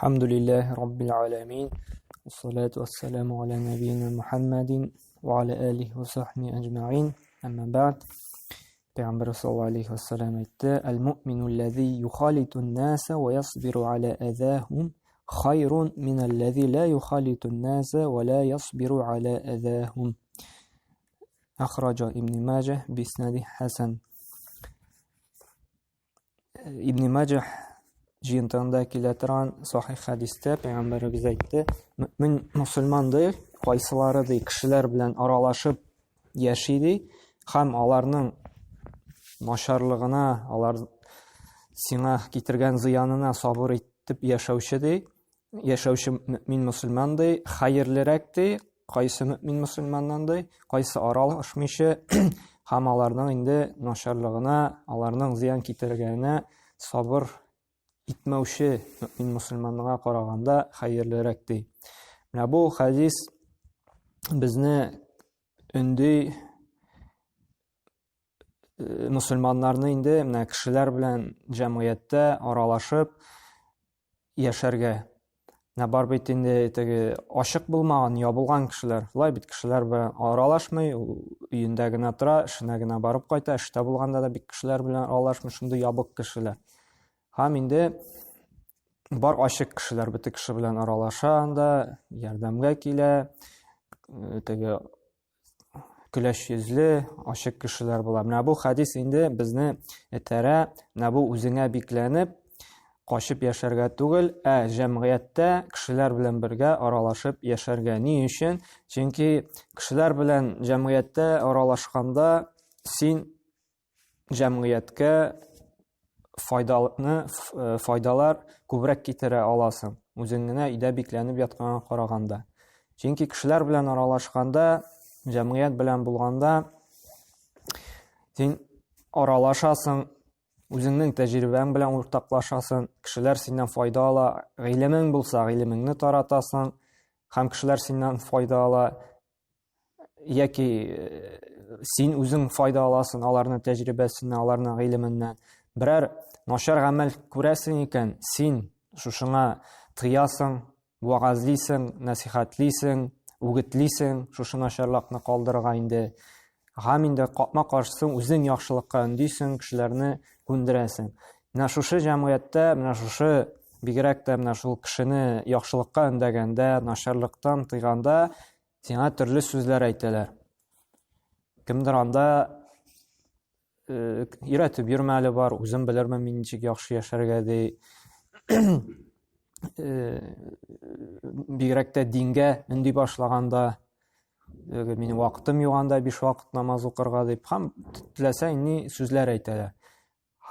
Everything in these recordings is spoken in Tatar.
Әлхәмдүлилләһи раббил аләмин. Вассалату вассаламу аля нәбиина Мухаммадин ва аля алихи ва сахби әҗмәгин. Әмма бәгъд. Пәйгамбәр саллаллаһу алейхи ва саллям әйтте: "Әл-муъмину аллази юхалиту ан-наса ва ясбиру аля азахум хайрун мин аллази ла юхалиту ан-наса ва ла ясбиру аля азахум." Ахраджа Ибн Маджah биснади хасан. Ибн Маджах җыентыгында килә торган сахих хәдистә пәйгамбәребез әйтте, мөмин мусульман ди, кайсылары ди кешеләр белән аралашып яши ди һәм аларның начарлыгына, алар сиңа китергән зыянына сабыр итеп яшәүче ди, яшәүче мөмин мусульман ди, хәерлерәк ди, кайсы мөмин мусульманнан ди, кайсы аралашмыйча һәм аларның инде начарлыгына, аларның зыян китергәненә сабыр итмәүче мөмин мусульманга караганда хәерлерәк ди. Менә бу хәдис безне өнди э, мусульманнарны инде менә кешеләр белән җәмгыятьтә аралашып яшәргә. Менә бар бит инде теге ачык булмаган, ябылган кешеләр. Шулай бит кешеләр белән аралашмый, ул өендә генә тора, эшенә генә барып кайта, эштә булганда да бик кешеләр белән аралашмый, шундый ябык кешеләр. Һәм инде бар ачык кешеләр бөтен кеше белән аралаша анда, ярдәмгә килә, э, теге көләч йөзле, ачык кешеләр була. Менә бу хәдис инде безне этәрә, менә бу үзеңә бикләнеп, качып яшәргә түгел, ә җәмгыятьтә кешеләр белән бергә аралашып яшәргә. Ни өчен? Чөнки кешеләр белән җәмгыятьтә аралашканда син җәмгыятькә файдалны э, файдалар күбрәк китерә аласың үзең генә өйдә бикләнеп ятканга караганда. Чөнки кешеләр белән аралашканда, җәмгыять белән булганда син аралашасың, үзеңнең тәҗрибәң белән уртаклашасың, кешеләр синнән файда ала, гыйлемең булса, гыйлемеңне таратасың, һәм кешеләр синнән файда ала. Яки э, син үзең файда аласың аларның тәҗрибәсеннән, аларның гыйлеменнән. Берәр начар гамәл күрәсең икән, син шушыңа тыясың, вәгазьлисең, нәсихәтлисең, үгетлисең шушы начарлыкны калдырырга инде. Һәм инде капма каршысын үзең яхшылыкка өндисең, кешеләрне күндерәсең. Менә шушы җәмгыятьтә, менә шушы бигрәк тә менә шул кешене яхшылыкка өндәгәндә, начарлыктан тыйганда сиңа төрле сүзләр әйтәләр. Кемдер анда э, өйрәтеп йөрмә әле бар, үзем белермен мин ничек яхшы яшәргә ди. Э, бигрәк тә дингә өнди башлаганда, э, минем вакытым юк анда биш вакыт намаз укырга дип һәм теләсә ни сүзләр әйтәләр.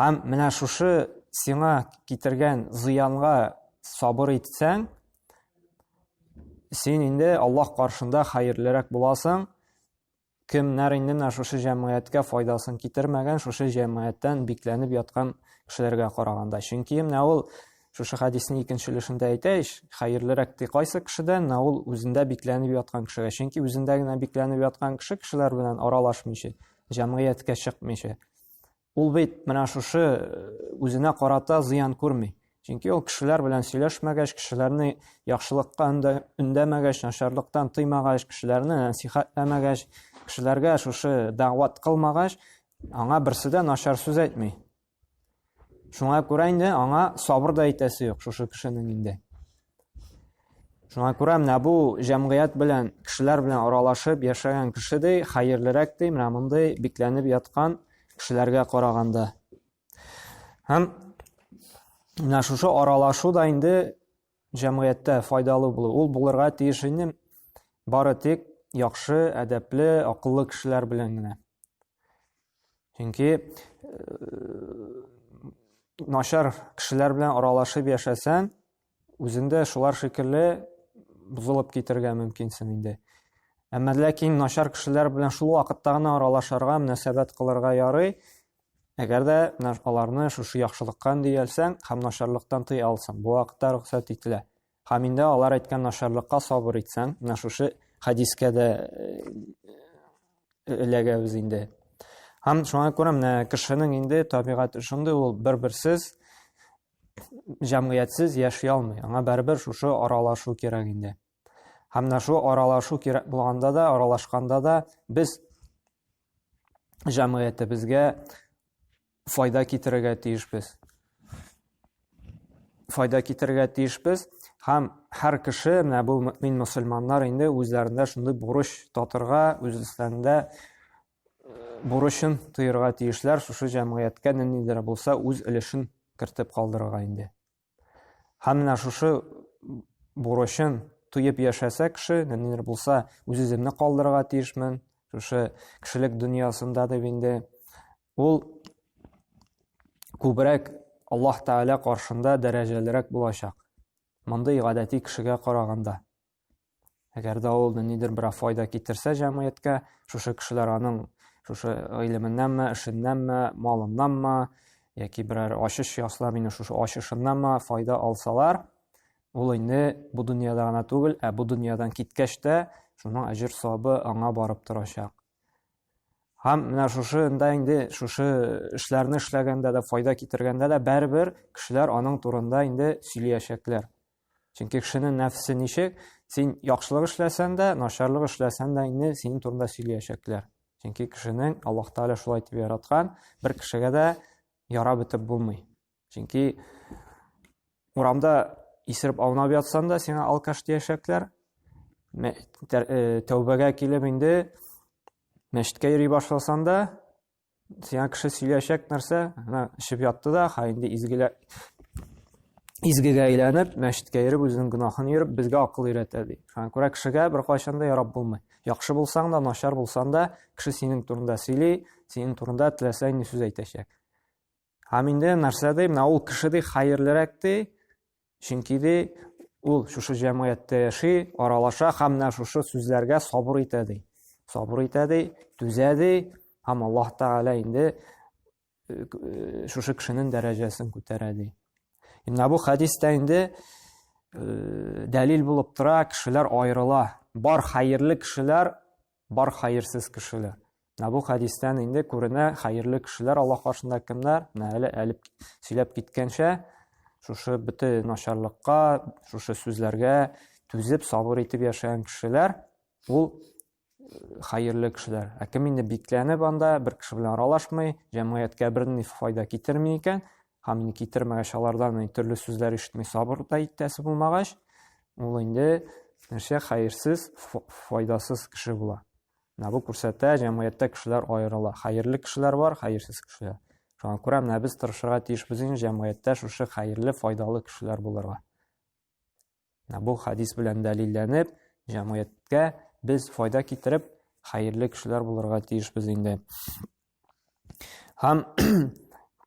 Һәм менә шушы сиңа китергән зыянга сабыр итсәң, син инде Аллаһ каршында хәерлерәк буласың. Кемнәр инде менә шушы җәмгыятькә файдасын китермәгән, шушы җәмгыятьтән бикләнеп яткан кешеләргә караганда. Чөнки менә ул шушы хәдиснең икенче өлешендә әйтә ич, хәерлерәк ди кайсы кешедән, менә ул үзендә бикләнеп яткан кешегә. Чөнки үзендә генә бикләнеп яткан кеше кешеләр белән аралашмыйча, җәмгыятькә чыкмыйча, Ул бит менә шушы э, үзенә карата зыян күрми. Чөнки ул кешеләр белән сөйләшмәгәч, кешеләрне яхшылыкка өндәмәгәч, начарлыктан тыймагач, кешеләрне нәсихәтләмәгәч, кешеләргә шушы дәгъват кылмагач, аңа берсе дә начар сүз әйтми. Шуңа күрә инде аңа сабыр да итәсе юк шушы кешенең инде. Шуңа күрә менә бу җәмгыять белән, кешеләр белән аралашып яшәгән кеше ди, хәерлерәк ди, менә мондый бикләнеп яткан кешеләргә караганда. Һәм менә шушы аралашу да инде җәмгыятьтә файдалы булу. Ул булырга тиеш инде бары тик яхшы, әдәпле, акыллы кешеләр белән генә. Чөнки э, начар кешеләр белән аралашып яшәсәң, Үзеңдә шулар шикелле бозылып китергә мөмкинсең инде. Әмма ләкин начар кешеләр белән шул вакытта гына аралашырга, мөнәсәбәт кылырга ярый. Әгәр дә аларны шушы яхшылыкка өнди алсаң һәм начарлыктан тыя алсаң, бу вакытта рөхсәт ителә. Һәм инде алар әйткән начарлыкка сабыр итсәң, менә шушы хәдискә дә э, эләгәбез инде. Һәм шуңа күрә менә кешенең инде табигате шундый, ул бер-берсез. җәмгыятьсез яши алмый. Аңа барыбер шушы аралашу кирәк инде. Һәм менә шул аралашу кирәк булганда да, аралашканда да без җәмгыятебезгә файда китерергә тиешбез. Файда китерергә тиешбез һәм һәр кеше, менә бу мөмин мөселманнар инде үзләрендә шундый бурыч татырга, үзләрендә бурычын тоерга тиешләр, шушы җәмгыятькә ниндидер булса үз өлешен кертеп калдырырга инде. Һәм менә шушы бурычын тоеп яшәсә кеше, ниндидер булса үз-үземне калдырырга тиешмен, шушы кешелек дөньясында дип инде ул күбрәк Аллаһ Тәгалә каршында дәрәҗәлерәк булачак. Мондый гадәти кешегә караганда. Әгәр дә ул нидер берәр файда китерсә җәмгыятькә, шушы кешеләр аның шушы гыйлеменнәнме, эшеннәнме, малыннанмы, яки берәр ачыш ясалар, инде шушы ачышыннанмы файда алсалар, ул инде бу дөньяда гына түгел, ә бу дөньядан киткәч тә шуның әҗер савабы аңа барып торачак. Һәм менә шушында инде шушы эшләрне эшләгәндә дә, файда китергәндә дә барыбер кешеләр аның турында инде сөйләячәкләр. Чөнки кешенең нәфсе ничек? Син яхшылык эшләсәң дә, начарлык эшләсәң дә инде синең турында сөйләячәкләр. Чөнки кешенең Аллаһ Тәгалә шулай итеп яраткан, бер кешегә дә яра бетеп булмый. Чөнки урамда исереп аунап ятсаң да сиңа алкаш диячәкләр. Тәүбәгә килеп инде мәчеткә йөри башласаң да, Сиңа кеше сөйләячәк нәрсә, менә эчеп ятты да, ха инде изгеләр изгегә әйләнеп, мәчеткә йөреп, үзенең гөнаһын йөреп, безгә акыл өйрәтә ди. Шуңа күрә кешегә беркайчан да ярап булмый. Яхшы булсаң да, начар булсаң да, кеше синең турында сөйли, синең турында теләсә нинди сүз әйтәчәк. Һәм инде нәрсә ди, менә ул кеше ди хәерлерәк ди, чөнки ди ул шушы җәмгыятьтә яши, аралаша һәм менә шушы сүзләргә сабыр итә ди. Сабыр итә ди, түзә ди, һәм Аллаһ Тәгалә инде э, э, шушы кешенең дәрәҗәсен күтәрә ди. Менә бу хәдистә инде э, дәлил булып тора, кешеләр аерыла. Бар хәерле кешеләр, бар хәерсез кешеләр. Менә бу хәдистән инде күренә, хәерле кешеләр Аллаһ каршында кемнәр? Менә әле әле сөйләп киткәнчә, шушы бөтен начарлыкка, шушы сүзләргә түзеп, сабыр итеп яшәгән кешеләр, ул э, хәерле кешеләр. Ә кем инде бикләнеп анда, бер кеше белән аралашмый, җәмгыятькә бернинди файда китерми икән, һәм инде китермәгәч алардан төрле сүзләр ишетми сабыр да итәсе булмагач, ул инде нәрсә хәерсез, файдасыз кеше була. Менә бу күрсәтә, җәмгыятьтә кешеләр аерыла. Хәерле кешеләр бар, хәерсез кешеләр. Шуңа күрә менә без тырышырга тиешбез инде җәмгыятьтә шушы хәерле, файдалы кешеләр булырга. Менә бу хадис белән дәлилләнеп, җәмгыятькә без файда китереп, хәерле кешеләр булырга тиешбез инде. Һәм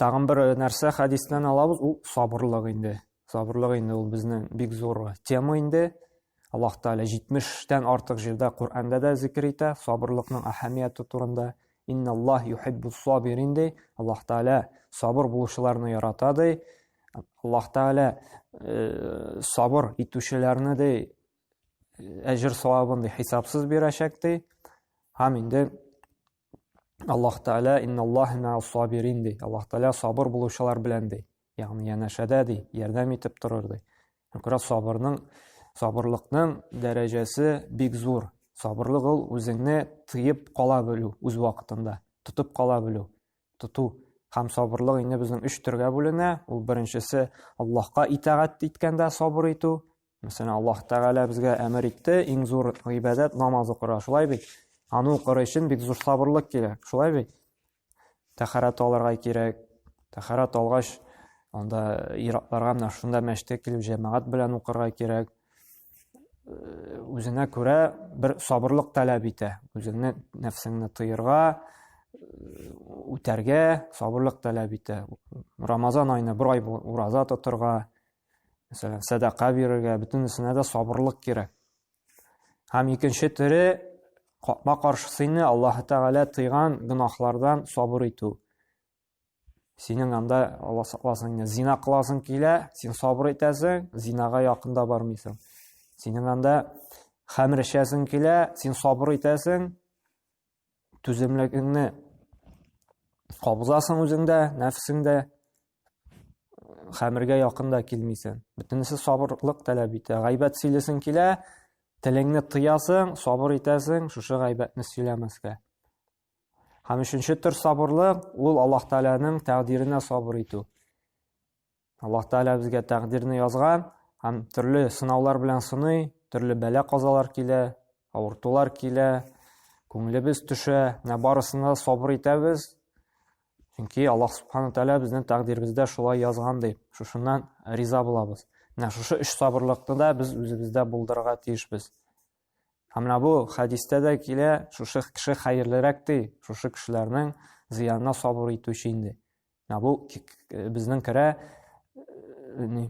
тагын бер нәрсә хәдистән алабыз, ул сабырлык инде. Сабырлык инде ул безнең бик зур тема инде. Аллаһ Тәгалә 70-тән артык җирдә Коръәндә дә зикер итә сабырлыкның әһәмияте турында. Инналлаһ юхиббус сабирин ди. Аллаһ Тәгалә сабыр булучыларны ярата ди. Аллаһ Тәгалә э, сабыр итүчеләрне ди әҗер савабын ди хисапсыз бирәчәк ди. Һәм инде Аллаһ Тәгалә инналлаһ мә'ас сабирин ди. Аллаһ Тәгалә сабыр булучылар белән ди. Ягъни янәшәдә ди, ярдәм итеп торыр ди. Күрә сабырның сабырлыкның дәрәҗәсе бик зур. Сабырлык ул үзеңне тыеп кала белү үз вакытында, тотып кала белү, тоту. Һәм сабырлык инде безнең өч төргә бүленә. Ул беренчесе Аллаһка итагать иткәндә сабыр итү, Мәсәлән, Аллаһ Тәгалә безгә әмер итте, иң зур гыйбадәт намаз укырга, шулай бит? Аны укыр өчен бик зур сабырлык кирәк, шулай бит? Тәһарәт алырга кирәк. Тәһарәт алгач, анда иратларга менә шунда мәчеткә килеп җәмәгать белән укырга кирәк. Э, үзенә күрә бер сабырлык таләп итә. Үзеңне, нәфсеңне тыерга, э, үтәргә сабырлык таләп итә. Рамазан аена бер ай ураза тотырга, Мәсәлән, сәдака бирергә, бөтенесенә дә сабырлык кирәк. Һәм икенче төре капма каршысы инде Аллаһ Тәгалә тыйган гөнаһлардан сабыр итү. Синең анда Алла сакласын, инде зина кыласың килә, син сабыр итәсең, зинага якын да бармыйсың. Синең анда хәмер эчәсең килә, син сабыр итәсең, түземлегеңне кабызасың үзеңдә, нәфсеңдә. хәмергә якын да килмисең. Бөтенесе сабырлык таләп итә. Гайбәт сөйлисең килә, телеңне тыясың, сабыр итәсең, шушы гайбәтне сөйләмәскә. Һәм өченче төр сабырлык ул Аллаһ Тәгаләнең тәкъдиренә сабыр итү. Аллаһ Тәгалә безгә тәкъдирне язган һәм төрле сынаулар белән сыный, төрле бәла-казалар килә, авыртулар килә, күңелебез төшә. Менә барысына сабыр итәбез. Чөнки Аллаһ Субхану Тәгалә безнең тәкъдиребездә шулай язган дип, шушыннан риза булабыз. Менә шушы өч сабырлыкны да без үзебездә булдырырга тиешбез. Һәм менә бу хәдистә дә килә, шушы кеше хәерлерәк ди, шушы кешеләрнең зыянына сабыр итүче инде. Менә бу безнең керә ни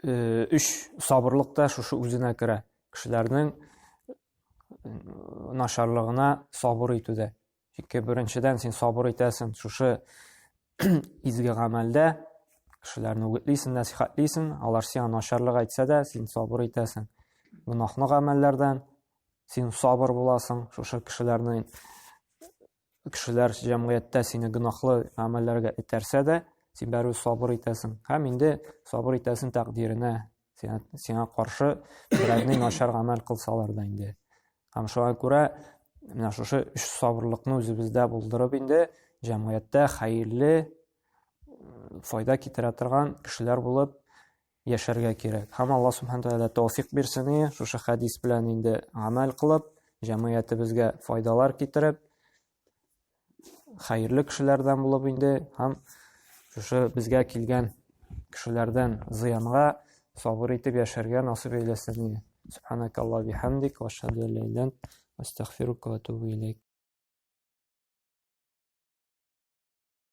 өч сабырлык та шушы үзенә керә. Кешеләрнең начарлыгына сабыр итүдә. Чөнки беренчедән син сабыр итәсең шушы изге гамәлдә, кешеләрне үгетлисең, нәсихәтлисең, алар сиңа начарлык әйтсә дә, син сабыр итәсең. Гөнаһлы гамәлләрдән син сабыр буласың, шушы кешеләрне кешеләр җәмгыятьтә сине гөнаһлы гамәлләргә этәрсә дә, син бәрү сабыр итәсең. Һәм инде сабыр итәсең тәкъдиренә, сиңа, сиңа каршы берәрне начар гамәл кылсалар да инде. Һәм шуңа күрә менә шушы өч сабырлыкны үзебездә булдырып инде җәмгыятьтә хәерле файда китерә торган кешеләр булып яшәргә кирәк. Һәм Алла Субхану Тәгалә тәүфик бирсен, шушы хәдис белән инде гамәл кылып, җәмгыятебезгә файдалар китереп, хәерле кешеләрдән булып инде һәм шушы безгә килгән кешеләрдән зыянга сабыр итеп яшәргә насыйп әйләсен. Субханакалла бихамдик, ва ашһаду ан ла иляха илля ант, астагфирука ва атубу илейк.